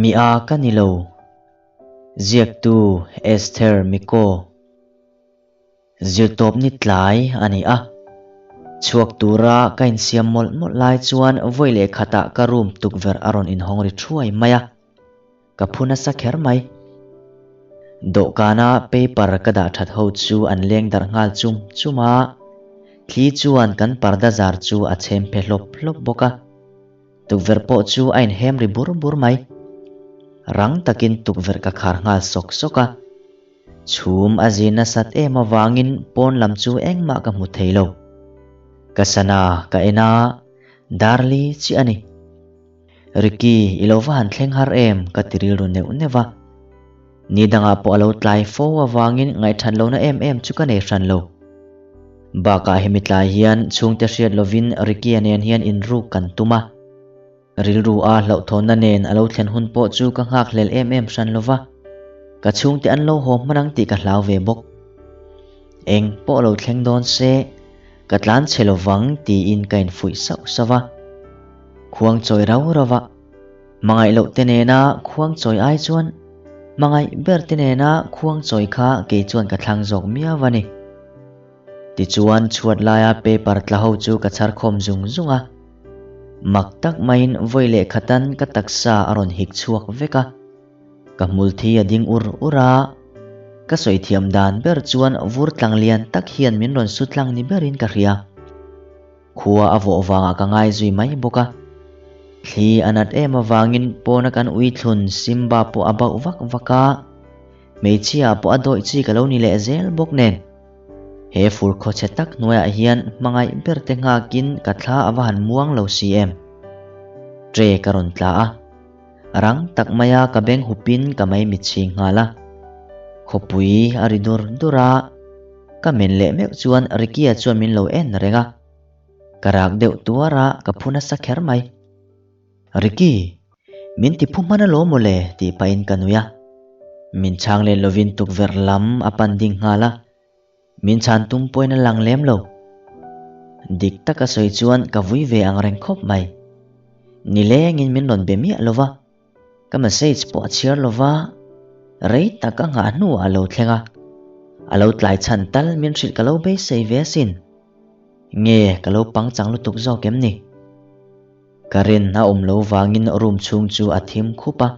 Mi a ka ni lo. Ziaktu Esther Miko. Zirtawp ni tlai a ni a. Chhuak tura ka insiam mawlh mawlh lai chuan vawi leh khatah ka room tukverh a rawn inhawng ri thuai mai a. Ka phu nasa kher mai. Dawhkana paper ka dah that ho chu an leng darh nghal chum chum a. Thli chuan kan parda zar chu a chhem phe hlawp hlawp bawk a. Tukverh pawh chu a inhem ri bur bur mai. Rang takin tukverh ka khar nghal sawk sawk a. Chhum a zir nasat em avangin pawn lam chu engmah ka hmu thei lo. Ka sana ka en a, Darli chiah a ni. Ricky, i lo va han thleng har em? ka ti rilru neuh neuh va. Ni dangah pawh a lo tlai fo avangin ngaihthat lohna em em chu ka nei hran lo. Bakah hemi tlai hian chhungte hriat lovin Ricky-a nen hian inruk kan tum a. Rilru a hlauhthawnna nen a lo thlen hun pawh chu ka nghakhlel em em hran lo va, ka chhungte an lo haw hman ang tih ka hlau ve bawk. Eng pawh lo thleng dawn se, ka tlan chhe lo vang tiin ka infuih sauh sauh va. Khuang chawi rau rau va, hmangaih loh te nena khuang chawi ai chuan hmangaih ber te nena khuang chawi kha kei chuan ka thlang zawk miau a ni. Tichuan chhuat laia paper tla ho chu ka chhar khawm zung zung a. Mak tak maiin vawi leh khatan ka taksa a rawn hik chhuak vek a. Ka hmul thi a ding ur ur a. Ka sawi thiam dan ber chuan vur tlang lian tak hian min rawn su tlang ni berin ka hria. Khua a vawh vangah ka ngai zui mai bawk a. Thli a nat em avangin pawna kan uithlun Simba pawh a bauh vak vak a. Hmeichhia pawh a dawih chi ka lo ni leh zel bawk nen. He fur khawchhe tak hnuaiah hian hmangaih ber te nghakin ka thla a va han muang lo si em? Tre ka rawn tla a, rang tak maia ka beng hupin ka maimit chhing nghal a. Khawpui a ri dur dur a, ka men leh meuh chuan Ricky-a chuan min lo en reng a. Ka rak deuh tuar a, ka phu nasa kher mai. Ricky, min ti phu hman alawm mawle tih pahin ka nui a. Min chhang len lovin tukverh lam a pan ding nghal a, min chhan tum pawhin a lang lem lo. Dik taka sawi chuan ka vui ve ang reng khawp mai. Nilengin min rawn be miah lo va, ka message pawh a chhiar lo va, rei tak a nghah hnuah a lo thleng a. A lo tlai chhan tal min hrilh ka lo beisei ve asin. Nge ka lo pangchang lutuk zawk em ni? Ka rin a awm lo vangin room chhung chu a thim khup a.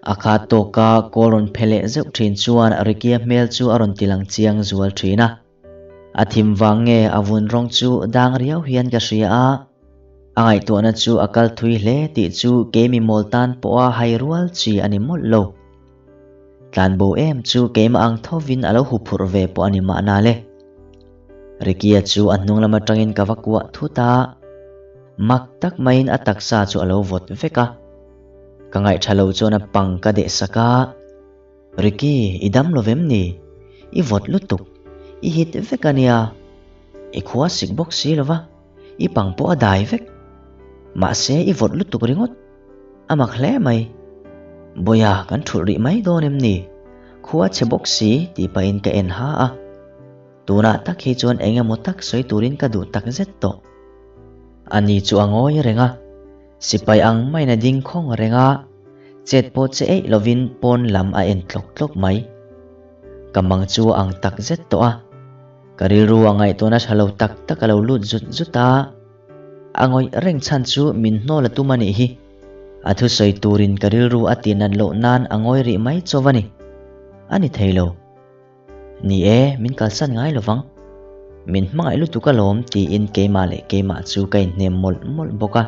A khat tawka call rawn phe leh zeuh thin chuan Ricky-a hmel chu a rawn ti lang chiang zual thin a. A thim vang nge a vun rawng chu dang riau hian ka hria a. A ngaihtuahna chu a kal thui hle tih chu keimi mawl tan pawha hai rual chi a ni mawlh lo. Tlanbo em chu keimah ang thovin a lo huphurh ve pawh a ni mahna le. Ricky-a chu a hnung lam atangin ka va kuah thut a, mak tak maiin a taksa chu a lo vawt vek a. Ka ngaihṭha lo chuan a pang ka deh sak a, Ricky, i dam lo vem ni? I vawt lutuk, i hit vek a nia. I khua sik bawk si lo va, i pang pawh a dai vek. Mahse i vawt lutuk ringawt. A mak hle mai. Bawiha kan thulh rih mai dawn em ni? Khua chhe bawk si tih pahin ka en ha a. Tunah tak hi chuan eng emaw tak sawi turin ka duh tak zet tawh. Ani chu a ngawi reng a, sipai ang maiin a ding khawng reng a, chet pawh che eih lovin pawn lam a en tlawk tlawk mai. Ka mang chu a ang tak zet tawh a, ka rilru a ngaihtuahna tha lo tak tak a lo lut zut zut a. A ngawih reng chhan chu min hnawl a tum a nih hi. A thusawi turin ka rilru a tih nat loh nan a ngawi rih mai chauh a ni. A ni thei lo. Ni e, min kalsan ngai lo vang. Min hmangaih lutuk alawm tiin keimah leh keimah chu ka inhnem mawlh mawlh bawk a.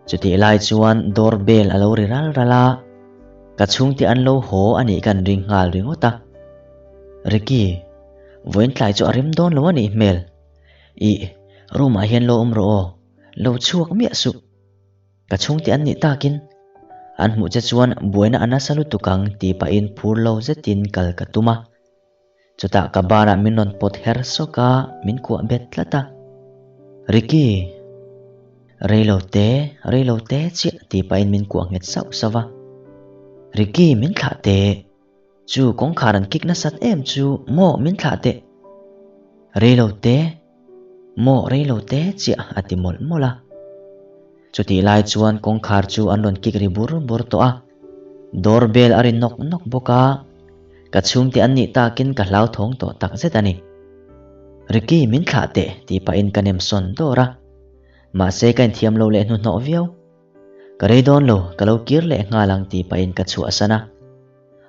Chutih lai chuan door bell a lo ri ral ral a, ka chhungte an lo haw a nih kan ring nghal ringawt a. Ricky, vawiin tlai chu a rem dawn lo a nih hmel. Ih, room ah hian lo awm rawh aw, lo chhuak miah suh. Ka chhungte an nih takin an hmuh che chuan buaina a nasa lutuk ang tih pahin phur lo zetin kal ka tum a. Chutah ka banah min rawn pawt her sawk a, min kuah bet tlat a. Ricky! Reilo te, reilo te chiah tih pahin min kuah nghet sauh sauh a. Ricky, min thlah teh. Chu kawngkhar an kik nasat em chu maw min thlah teh. Reilo te, maw reilo te chiah a ti mawlh mawlh a. Chutih lai chuan kawngkhar chu an rawn kik ri bur bur tawh a, door bell a ri nawk nawk bawk a, ka chhungte an nih takin ka hlauthawng tawh tak zet a ni. Ricky min thlah teh tih pahin ka nem sawn dawr a, mahse ka inthiam lo leh hnuhnawh viau. Ka rei dawn lo, ka lo kir leh nghal ang tih pahin ka chhuahsan a.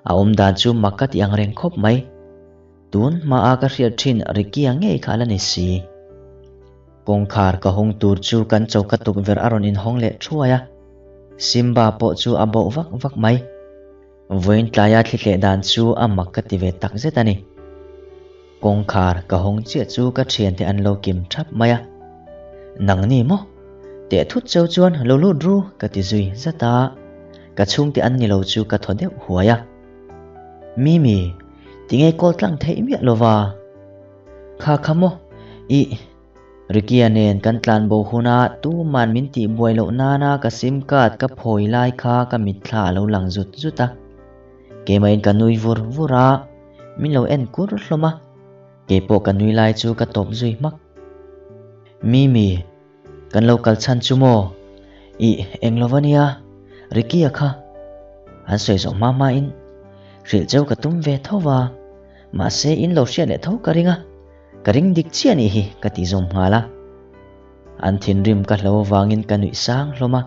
A awm dan chu mak ka ti ang reng khawp mai. Tun hmaa ka hriat thin Ricky-a ngei kha a la ni si. Kawngkhar ka hawng tur chu kan choka tukverh a rawn inhawng leh thuai a. Simba pawh chu a bauh vak vak mai. Vawiin tlaia thli tleh dan chu a mak ka ti ve tak zet a ni. Kawngkhar ka hawng chiah chu ka thiante an lo kim thap mai a. Nang ni maw? Teh thut cheu chuan lo lut ru ka ti zui zat a. Ka chhungte an ni lo chu ka thaw deuh huai a. Mimi, tinge call tlang theih miah lova? Kha kha maw? Ih, Ricky-a nen kan tlan bo huna tuman min tih buai loh nana ka sim card ka phawi lai kha ka mitthla a lo lang zut zut a. Keimahin ka nui vur vur a, min lo en kur hlawm a. Keipawh ka nui lai chu ka tawp zui hmak. Mimi, kan lo kal chhan chu maw? Ih, eng lo va nia, Ricky-a kha. An sawi zawh hma hmain hrilh cheu ka tum ve tho va, mahse in lo hriat leh tho ka ring a. Ka ring dik chiah nih hi ka ti zawm nghal a. An thinrim ka hlo avangin ka nuih sang hlawm a.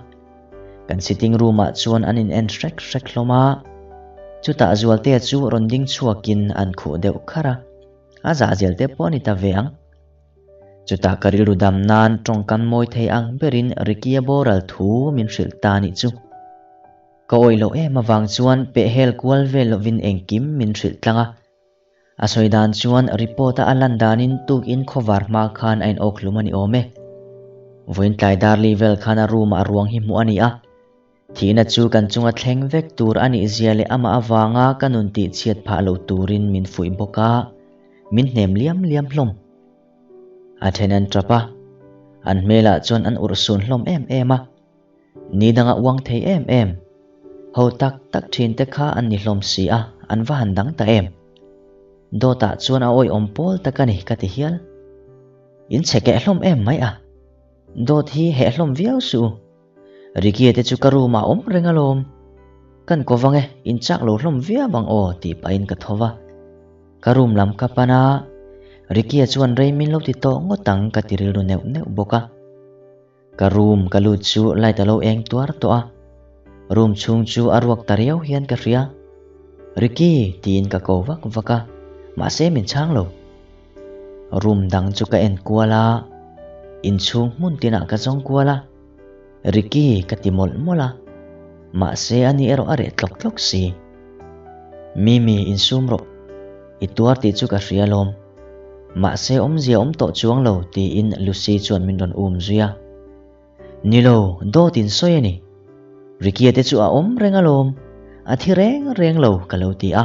Kan sitting room ah chuan an in en hrek hrek hlawm a. Chutah Zualtea chu rawn ding chhuakin an khuh deuh kharh a. A zahzel te pawh a ni ta ve ang. Chutah ka rilru dam nan tawngkam mawi thei ang berin Ricky-a boral thu min hrilh ta nih chu. Ka awih loh em avang chuan pehhel kual vel lovin engkim min hrilh tlang a. A sawi dan chuan report-a a lan danin tukin khawvar hma khan a inawk hlum a ni awm e. Vawiin tlai darli vel khan a room-ah ruang hi hmuh a ni a. Thihna chu kan chunga thleng vek tur a nih zia leh amah avanga ka nun tih chhiat phah lo turin min fuih bawk a, min hnem liam liam hlawm. A then an tap a, an hmelah chuan an urhsun hlawm em em a. Ni danga uang thei em em. Ho tak tak thin te kha an ni hlawm si a, an va han dang ta em. Dawtah chuan a awihawm pawl tak a ni ka ti hial. In chhe keh hlawm em mai a. Dawt hi heh hlawm viau suh u. Ricky te chu ka room ah awm reng alawm. Kan ko vang e, in chak lo hlawm viau ang aw tih pahin ka tho va. Ka room lam ka pan a, Ricky-a chuan rei min lo ti tawh ngawt ang ka ti rilru neuh neuh bawk a. Ka room ka lut chu light a lo eng tuar tawh a, room chhung chu a ruak ta riau hian ka hria. Ricky tiin ka ko vak vak a, mahse min chhang lo. Room dang chu ka en kual a, inchhung hmun tinah ka zawng kual a, Ricky ka ti mawlh mawlh a, mahse ani erawh a reh tlawk tlawk si. Mimi insum rawh, i tuar tih chu ka hria alawm. Mahse awmzia awm tawh chuang lo tiin Lucy chuan min rawn um zui a. Ni lo, dawt in sawi a ni. Ricky-a te chu a awm reng alawm, a thi reng reng lo ka lo ti a.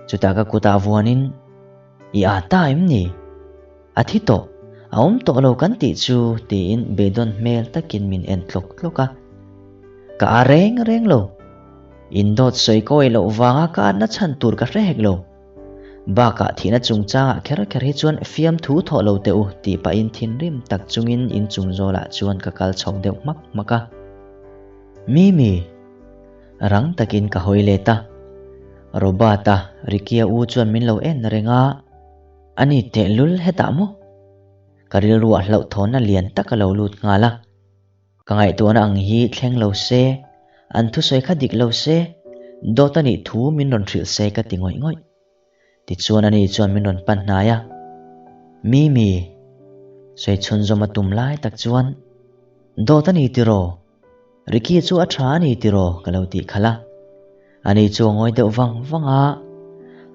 Chutah ka kutah vuanin, I â ta em ni? A thi tawh, a awm tawh lo kan tih chu tiin beidawn hmel takin min en tlawk tlawk a. Ka â reng reng lo. In dawt sawi ka awih loh vanga ka âtna chhan tur ka hre hek lo. Bakah thihna chungchangah kher kher hi chuan fiamthu thawh lo teh u tih pahin thinrim tak chungin inchung zawlah chuan ka kal chho deuh hmak hmak a. Mimi! Rang takin ka hawi let a. Robert-a, Ricky-a u chuan min lo en reng a, A ni tehlul hetah maw? Ka rilruah hlauhthawnna lian tak a lo lut nghal a. Ka ngaihtuahna ang hi thleng lo se, an thusawi kha dik lo se, dawt a nih thu min rawn hrilh se ka ti ngawih ngawih. Tichuan ani chuan min rawn pan hnai a, Mimi, sawi chhunzawm a tum lai tak chuan, Dawt a ni tiraw? Ricky chu a tha a ni tiraw? ka lo tih khalh a. Ani chu a ngawi deuh vang vang a,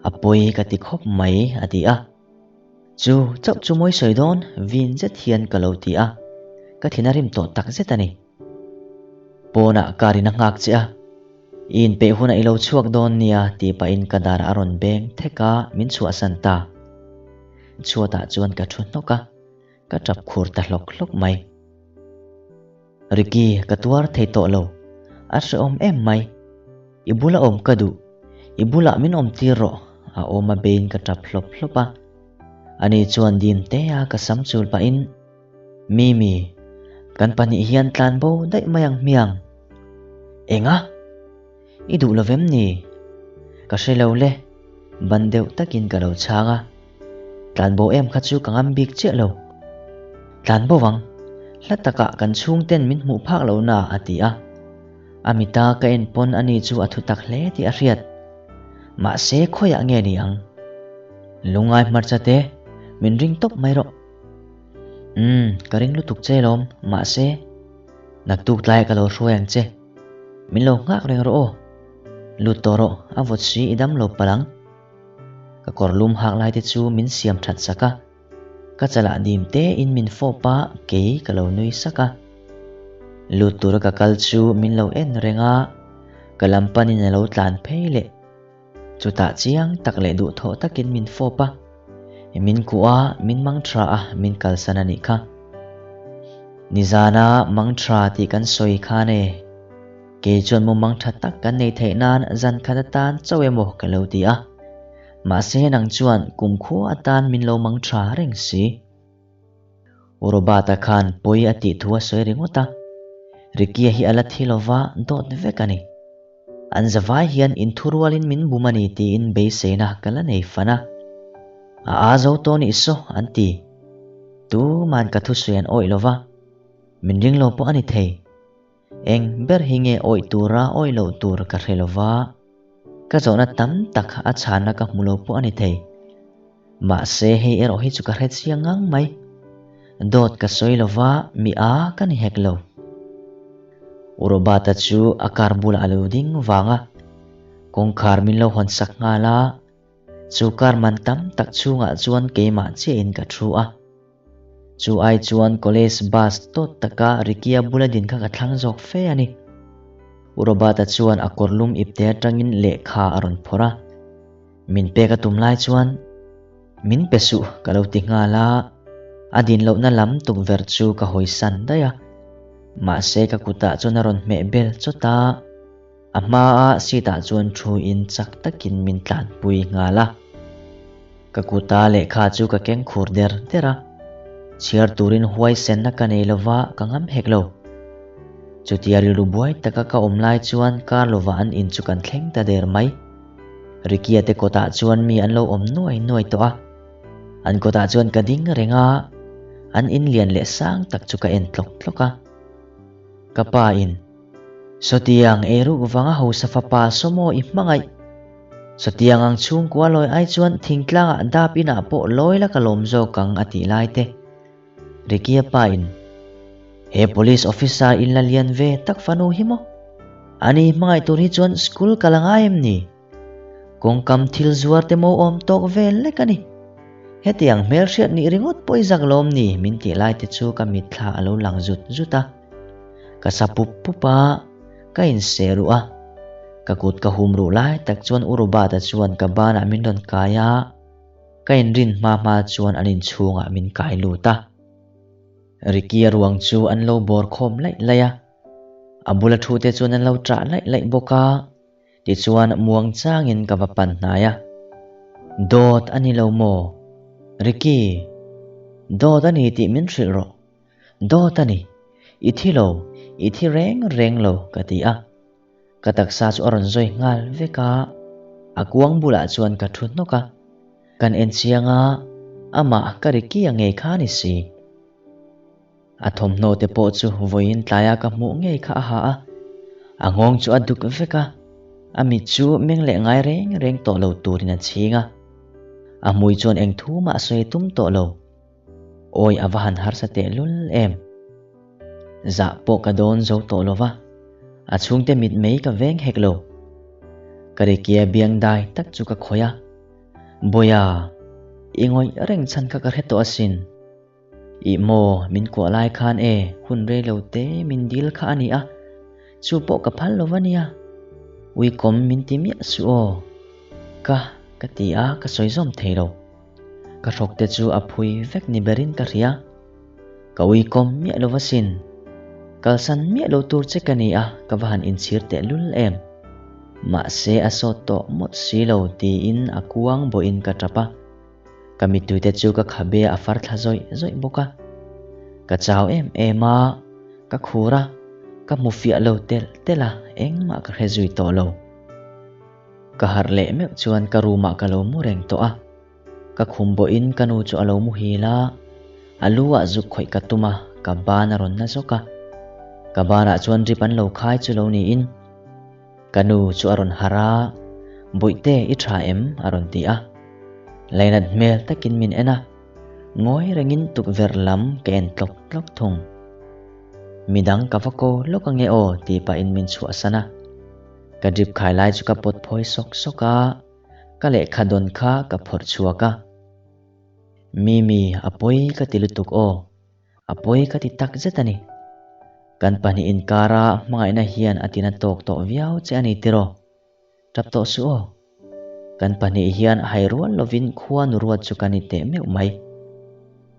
A pawi ka ti khawp mai a ti a. Chu chauh chu mawi sawi dawn vin zet hian ka lo ti a, ka thin a rim tawh tak zet a ni. Pawnah car in a nghak che a, i inpeih hunah i lo chhuak dawn nia tih pahin ka dar a rawn beng thek a, min chhuahsan ta. Chhuatah chuan ka thu hnawk a, ka tap khur ta hlawk hlawk mai. Ricky, ka tuar thei tawh lo, a hrehawm em mai. I bula awm ka duh, i bulah min awm tir rawh, a awm a beiin ka tap hlawp hlawp a. Ani chuan dim te a ka sam chul pahin, Mimi, Kan pahnih hian tlanbo daih mai ang hmiang. Enga? I duh lo vem ni? Ka hre lo le, ban deuh takin ka lo chhang a. Tlanbo em kha chu ka ngam bik chiah lo. Tlanbo ang, hla takah kan chhungten min hmuh phak lo na a ti a. A mita ka en pawn ani chu a thutak hle tih a hriat. Mahse khawiah nge ni ang? Lungngai hmarcha te, min ring tawp mai rawh. Umm, ka ring lutuk che lawm, mahse naktuk tlaiah ka lo hruai ang che. Min lo nghak reng rawh aw. Lut tawh rawh, a vawt si i dam lo palh ang. Ka kawr lum hak lai te chu min siam that sak a. Ka chalah dim te in min fawp a, kei ka lo nui sak a. Lut tura ka kal chu min lo en reng a, ka lam panin a lo tlan phei leh. Chutah chiang tak leh duhthawh takin min fawp a, min kuh a, min mang tha a, min kalsan a nih kha. Nizana mang tha tih kan sawi khan e, kei chuan mumang tha tak kan nei theih nan zan khat atan chauh emaw ka lo ti a. Mahse nang chuan kumkhua atan min lo mang tha reng si. U Robert-a khan pawi a tih thu a sawi ringawt a, Ricky-a hi a la thi lova dawt vek a ni. An zavai hian inthurualin min bum a ni tiin beiseina ka la nei fan a. A aa zo tawh nih saw an ti. Tuman ka thusawi an awih lova, min ring lo pawh a ni thei. Eng ber hi nge awih tura awih loh tur ka hre lova, ka zawhna tam tak a chhanna ka hmu lo pawh a ni thei. Mahse hei erawh hi chu ka hre chiang ngang mai. Dawt ka sawi lova mi a ka ni hek lo. U Robert-a chu a car bulah a lo ding vang a, kawngkhar min lo hawn sak nghal a, chu car man tam tak chhungah chuan keimah chiahin ka thu a. Chu ai chuan college bus tawt taka Ricky-a bula din kha ka thlang zawk fe a ni. U Robert-a chuan a kawrlum ipte atangin lehkha a rawn phawrh a. Min pek a tum lai chuan, Min pe suh ka lo ti nghal a, a din lohna lam tukverh chu ka hawi san daih a. Mahse ka kutah chuan a rawn hmeh bel chawt a, a hmaa seat ah chuan thu in chak takin min tlanpui nghal a. Ka kuta lehkha chu ka keng khur der der a, chhiar turin huaisenna ka nei lova ka ngam hek lo. Chutia rilru buai taka ka awm lai chuan kar lova an in chu kan thleng ta der mai. Ricky-a te kawtah chuan mi an lo awm nuai nuai tawh a. An kawtah chuan ka ding reng a, an in lian leh sang tak chu ka en tlawk tlawk a. Ka pa in, Sawtiang eiruk vanga hausa fapa sawmaw i hmangaih. Sawtiang ang chhungkua lawi ai chuan thingtlangah dap inah pawh lawi la ka lawm zawk ang a tih lai te. Ricky-a pa in, He police officer in la lian ve tak fanu hi maw? Ani hmangaih tur hi chuan school kal a ngai em ni? Kawngkam thil zuar te maw awm tawk vel lek a ni. Hetiang hmelhriat nih ringawt pawh i zak lawm ni min tih lai te chu ka mitthla a lo lang zut zut a. Ka sa pup pup a, ka inseh ruh a. Ka kut ka hum ruh lai tak chuan U Robert-a chuan ka banah min rawn kai a. Ka inrin hma hma chuan an inchhungah min kai lut a. Ricky-a ruang chu an lo bawr khawm laih laih a, a bula thu te chuan an lo ṭah laih laih bawk a, tichuan muang changin ka va pan hnai a. Dawt a ni lo maw? Ricky, dawt a ni tih min hrilh rawh. Dawt a ni, i thi lo, i thi reng reng lo ka ti a. Ka taksa chu a rawn zawi nghal vek a, a kuang bulah chuan ka thu hnawk a. Kan en chiang a, amah ka ri kia ngei kha a ni si. A thawmhnaw te pawh chu vawiin tlaia ka hmuh ngei kha a ha a, a nghawng chu a duk vek a, a mit chu meng leh ngai reng reng tawh lo turin a chhing a. A hmui chuan eng thu mah sawi tum tawh lo. Awi a va han harsa tehlul em. Zah pawh ka dawn zo tawh lo va, a chhungte mit mei ka veng hek lo. Ka rikia biang dai tak chu ka khawih a, Bawia, i ngawih reng chhan kha ka hre tawh asin. Ih maw, min kuah lai khan e, hun rei lo te min dil kha a ni a, chu pawh ka phal lo va nia. Uikawm min ti miah suh aw. Ka, ka ti a, ka sawi zawm thei lo. Ka hrawk te chu a phui vek ni berin ka hria. Ka uikawm miah lo asin. Kalsan miah lo tur che ka ni a, ka va han inchhir tehlul em. Mahse a sawt tawh mawt si lo tiin a kuang bawhin ka tap a. Ka mittui te chu ka khabe a far thla zawih zawih bawk a. Ka chau em em a. Ka khur a, ka hmu fiah lo telh telh a, engmah ka hre zui tawh lo. Ka harh leh meuh chuan ka room ah ka lo mu reng tawh a. Ka khum bawhin ka nu chu a lo muhil a, a lu ah zuk khawih ka tum a, ka ban a rawn na zawk a. Ka banah chuan drip an lo khai chu lo niin. Ka nu chu a rawn harh a, Bawihte i tha em? a rawn ti a. Lainat hmel takin min en a, ngawi rengin tukverh lam ka en tlawk tlawk thung. Midang ka va ko lawk ange aw tih pahin min chhuahsan a. Ka drip khai lai chu ka pawt phawi sawk sawk a, ka lehkha dawn kha ka phawrh chhuak a. Mimi, a pawi ka ti lutuk aw. A pawi ka ti tak zet a ni. Kan pahnih inkara hmangaihna hian a tina tawk tawh viau che a ni tiraw? Tap tawh suh aw. Kan pahnih hian hai rual lovin khua nu ruat chu kan i teh meuh mai.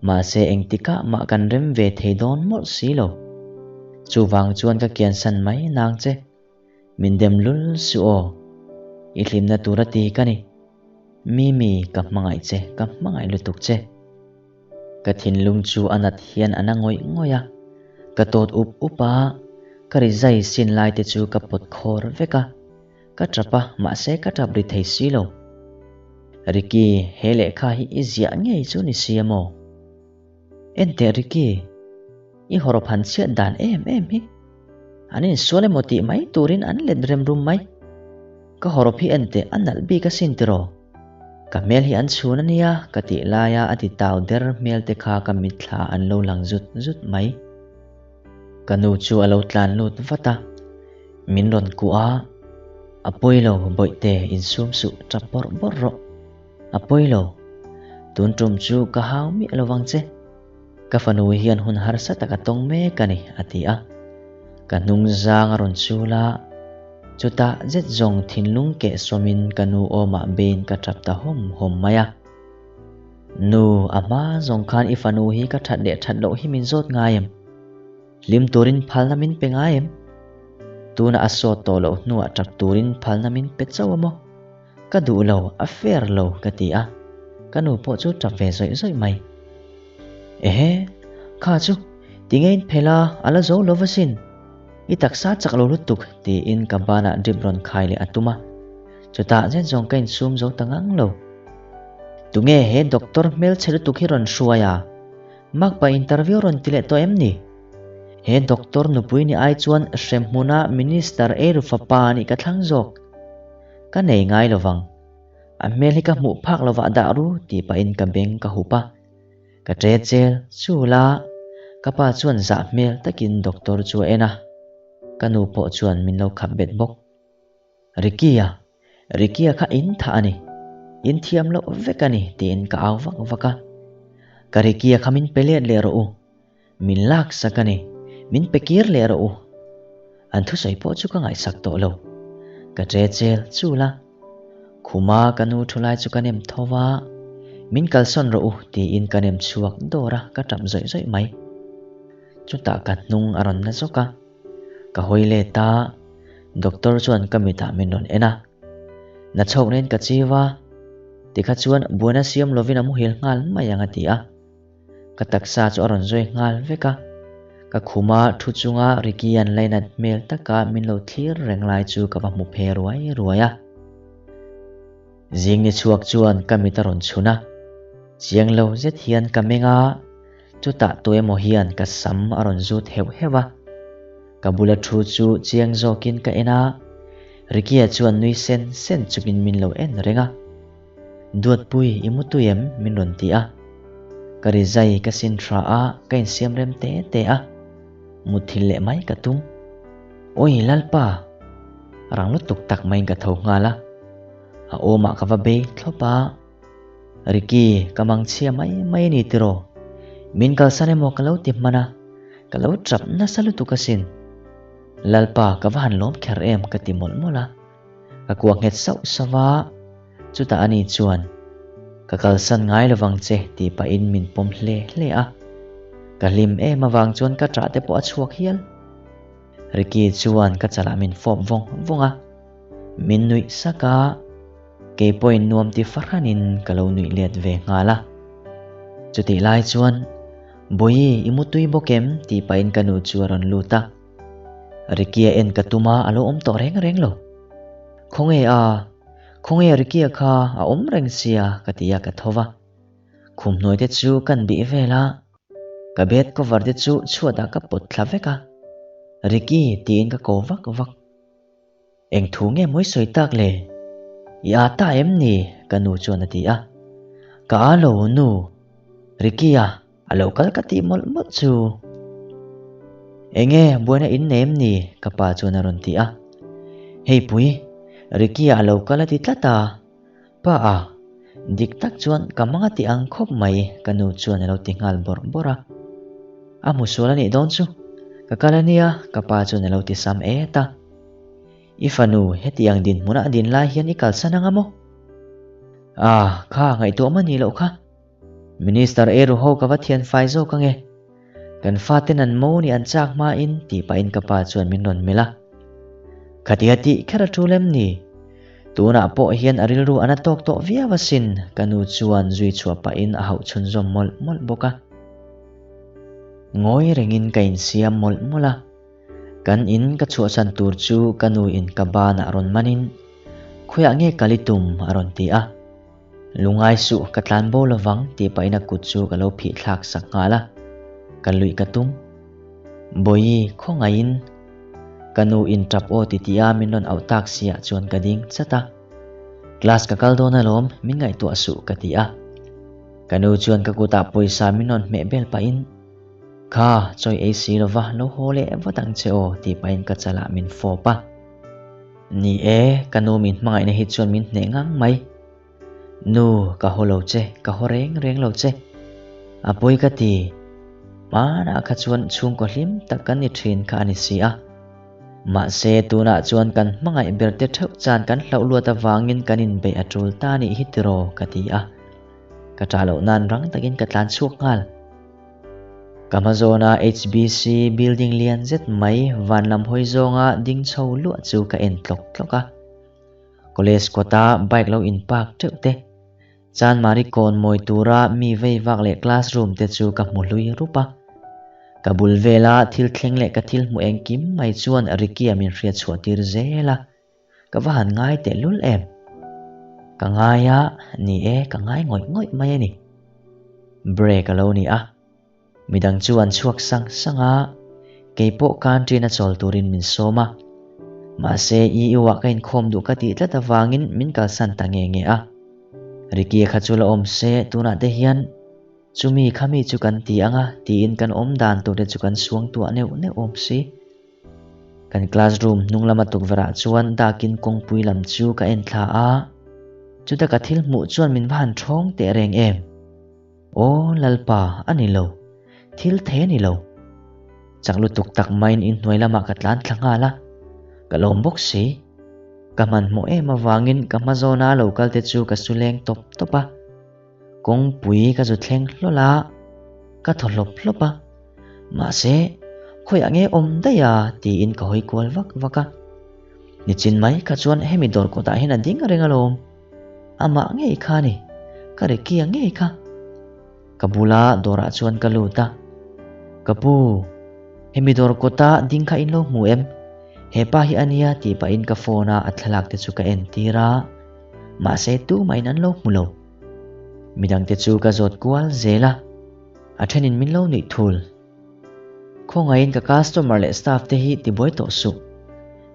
Mahse engtikah mah kan rem ve thei dawn mawlh si lo. Chuvang chuan ka kiansan mai nang che. Min dem lul suh aw. I hlimna tura ti ka ni. Mimi, ka hmangaih che, ka hmangaih lutuk che. Ka thinlung chu a nat hian a na ngawih ngawih a, ka tawt up up a, ka ri zai sin lai te chu ka pawt khawr vek a, ka tap a, mahse ka tap ri thei si lo. Ricky, he lehkha hi i ziah ngei chu ni si a maw? Enteh Ricky, i hawrawp han chhiat dan em em hi. An insual emaw tih mai turin an let rem rum mai. Ka hawrawp hi enteh a nalh bik asin tiraw? Ka hmel hi an chhun a nia ka tih laia a ti tau der hmel te kha ka mitthla an lo lang zut zut mai. Ka nu chu a lo tlan lut vat a, min rawn kuah a, A pawi lo bawihte insum suh tap bawrh bawrh rawh. A pawi lo, tun tum chu ka hau miah lo vang che. Ka fanu hian hun harsa tak a tawng mek a ni a ti a. Ka hnung zang a rawn chul a. Chutah zet zawng thinlung keh sawmin ka nu awmah bein ka tap ta hawm hawm mai a. Nu, a hma zawng khan i fanu hi ka that leh that loh hi min zawt ngai em? Hlim turin phalna min pe ngai em? Tuna a sawt tawh loh hnuah tap turin phalna min pe chauh a maw? Ka duh lo, a fair lo ka ti a. Ka nu pawh chu tap ve zawih zawih mai. Ehe, kha chu tinge in phel a, a la zo lo va sin. I taksa chak lo lutuk tiin ka banah drip rawn khai leh a tum a. Chutah zet zawng ka insum zo ta ngang lo. Tunge he doctor hmelchhe lutuk hi rawn hruai a? Makpa interview rawn ti leh tawh em ni? He doctor nupui ni ai chuan hremhmuna minister eiru fapa nih ka thlang zawk. Ka nei ngai lovang. A hmel hi ka hmuh phak lovah dah ru tih pahin ka beng ka hup a. Ka ṭe chel chul a, ka pa chuan zah hmel takin doctor chu a en a, ka nu pawh chuan min lo khap bet bawk. Ricky-a, Ricky-a kha in thah a ni, in thiam loh vek a ni tiin ka au vak vak a. Ka Ricky-a kha min pe let leh rawh u, min lak sak a ni, min pe kir leh rawh u. An thusawi pawh chu ka ngaihsak tawh lo. Ka ṭe chel chul a. Khuma ka nu thu lai chu ka nem tho va, Min kalsawn rawh u tiin ka nem chhuak dawr a, ka tap zawih zawih mai. Chutah ka hnung a rawn na zawk a, ka hawi let a, doctor chuan ka mitah min rawn en a. Na chhawk nen ka chiu a, tikha chuan buaina siam lovin a muhil nghal mai ang a ti a. Ka taksa chu a rawn zawi nghal vek a, ka khuma thu chunga Ricky-a'n lainat hmel taka min lo thlir reng lai chu ka va hmu phe ruai ruai a. Zing ni chhuak chuan ka mit a rawn chhun a, chiang lo zet hian ka meng a, chutah tuemaw hian ka sam a rawn zut heuh heuh a. Ka bula thu chu chiang zawkin ka en a, Ricky-a chuan nui sen sen chungin min lo en reng a. Duatpui i mutui em? min rawn ti a. Ka rizai ka sin hra a, ka insiam rem te te a. Mutthil leh mai ka tum. Awi Lalpa! Rang lutuk tak maiin ka tho nghal a. A awmah ka va bei thlawp a. Ricky, ka mangchhia mai mai a ni tiraw? Min kalsan emaw ka lo ti hman a, ka lo tap nasa lutuk asin. Lalpa, ka va han lawm kher em ka ti mawlh mawlh a. Ka kuah nghet sauh sauh a, chutah ani chuan, Ka kalsan ngai lovang che tih pahin min pawm hle hle a. Ka hlim em avang chuan ka ṭah te pawh a chhuak hial. Ricky chuan ka chalah min fawp vawng vawng a, min nuih sak a, kei pawhin nuam ti fahranin ka lo nuih let ve nghal a. Chutih lai chuan. Bawihi, i mutui bawk em? tih pahin ka nu chu a rawn lut a. Ricky-a en ka tum a, a lo awm tawh reng reng lo. Khawnge a? Khawnge Ricky-a kha a awm reng sia? ka ti a, ka tho va. Khum hnuai te chu kan bih vel a, ka bed cover te chu chhuatah ka pawt thla vek a. Ricky tiin ka ko vak vak. Eng thu nge mawi sawi tak le? I â ta em ni? ka nu chuan a ti a. Ka â lo nu. Ricky-a a lo kal ka tih mawlh mawlh chu. Enge buaina in nei em ni? ka pa chuan a rawn ti a. Hei pui, Ricky-a a lo kal a ti tlat a. Pa a, dik tak chuan ka mang a ti ang khawp mai ka nu chuan a lo ti nghal bawrh bawrh a. A hmu sual a nih dawn chu, ka kal a nia ka pa chuan a lo ti sam et a. I fanu heti ang dinhmuna a din lai hian i kalsan anga maw? Ah, kha ngaihtuah mah ni loh kha. Minister Eru ho ka va thian fai zawk ange. Kan faten an mo nih an chak hmain tih pahin ka pa chuan min rawn melh a. Khatia tih kher a tul em ni? Tunah pawh hian a rilru a na tawk tawh viau asin, ka nu chuan zui chhuah pahin a hauh chhunzawm mawlh mawlh bawk a. Ngawi rengin ka insiam mawlh mawlh a. Kan in ka chhuahsan tur chu ka nu in ka banah rawn manin, Khawiah nge kal i tum? a rawn ti a. Lungai suh, ka tlan bo lovang tih pahin a kut chu ka lo phih thlak sak nghal a, ka luih ka tum. Bawihi, khawngaihin ka nu in tap aw ti tih a min rawn auh tak si ah chuan ka ding chat a. Class ka kal dawn alawm, min ngaihtuah suh ka ti a. Ka nu chuan ka kutah pawisa min rawn hmeh bel pahin, Kha, chawi ei si lova lo haw leh vat ang che aw tih pahin ka chalah min fawp a. Ni e, ka nu min hmangaihna hi chuan min hneh ngang mai. Nu, ka haw lo che, ka haw reng reng lo che. A pawi ka ti. Hmanah kha chuan chhungkaw hlim tak kan ni thin kha a ni si a. Mahse, tunah chuan kan hmangaih ber te theuh chan kan hlauh luat avangin kan inbeih a tul ta nih hi tiraw ka ti a. Ka ṭah loh nan rang takin ka tlan chhuak nghal. Ka hma zawna HBC building lian zet mai van lam hawi zawnga ding chho luah chu ka en tlawk tlawk a. College kawta bike lo in park teuh te, Chanmari kawn mawi tura mi vei vak leh classroom te chu ka hmu hlui rup a. Ka bul vela thil thleng leh ka thil hmu engkim mai chuan Ricky-a min hriat chhuah tir zel a. Ka va han ngai tehlul em? Ka ngai a, ni e, ka ngai ngawih ngawih mai a ni. Break a lo ni a, midang chu an chhuak sang sang a, kei pawh canteen a chawl turin min sawm a. Mahse, EU-ah ka inkhawm duh ka tih tlat avangin min kalsan ta nge nge a. Ricky-a kha chu la awm se, tunah te hian chumi khami chu kan ti ang a tiin kan awm dan tur te chu kan suangtuah neuh neuh awm si. Kan classroom hnung lama tukverh ah chuan dakin kawngpui lam chu ka en thla a, chuta ka thil hmuh chuan min va han thawng teh reng em. Aw Lalpa, a ni lo, thil thei a ni lo. Chak lutuk tak maiin inhnuai lamah ka tlan thla nghal a, ka lawm bawk si. Ka hmanhmawh em avangin ka hma zawna lo kal te chu ka su leng tawp tawp a. Kawngpui ka zu thleng hlawl a, ka thaw hlawp hlawp a. Mahse, khawiah nge awm daih a tiin ka hawi kual vak vak a. Nichin mai kha chuan hemi dawr kawtah hian a ding reng alawm. Amah ngei kha a ni, ka Ricky-a ngei kha. Ka bula dawrah chuan ka lut a. Ka pu, hemi dawr kawta ding kha in lo hmu em? Hepa hi a nia tih pahin ka phone a a thlalak te chu ka entir a. Mahse, tumahin an lo hmu lo. Midangte chu ka zawt kual zel a, a thenin min lo nuih thul. Khawngaihin ka customer leh staff te hi tibuai tawh suh.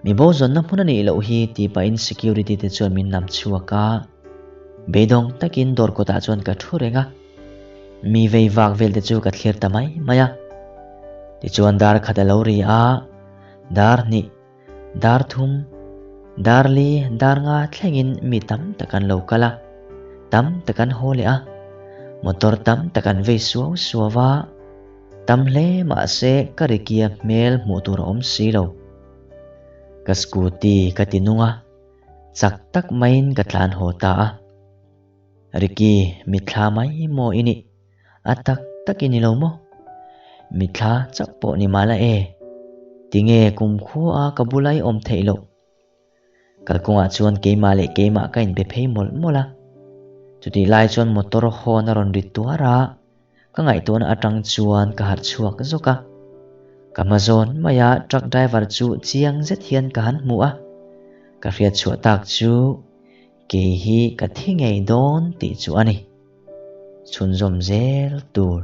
Mi bo zawnna hmun a nih loh hi tih pahin security te chuan min nam chhuak a. Beidawng takin dawr kawtah chuan ka thu reng a. Mi vei vak vel te chu ka thlir ta mai mai a. Tichuan dar khat a lo ri a, dar hnih. Dar thum, dar li, dar nga thlengin mi tam tak an lo kal a, tam tak an haw leh a, motor tam tak an vei suau suau a, tam hle mahse ka Ricky-a hmel hmuh tur a awm si lo. Ka scooty ka ti nung a, chak tak maiin ka tlan haw ta a. Ricky, mitthla mai maw i nih? A tak tak i ni lo maw? Mitthla chauh pawh ni mah la e. Tinge kumkhua a ka bula i awm theih loh? Kalkawngah chuan keimah leh keimah ka inbe phei mawlh mawlh a. Chutih lai chuan motor horn a rawn ri tuar a. Ka ngaihtuahna atang chuan ka harh chhuak zawk a. Ka hma zawn maia truck driver chu chiang zet hian ka han hmu a. Ka hriat chhuah tak chu kei hi ka thi ngei dawn tih chu a ni. Chhunzawm zel tur.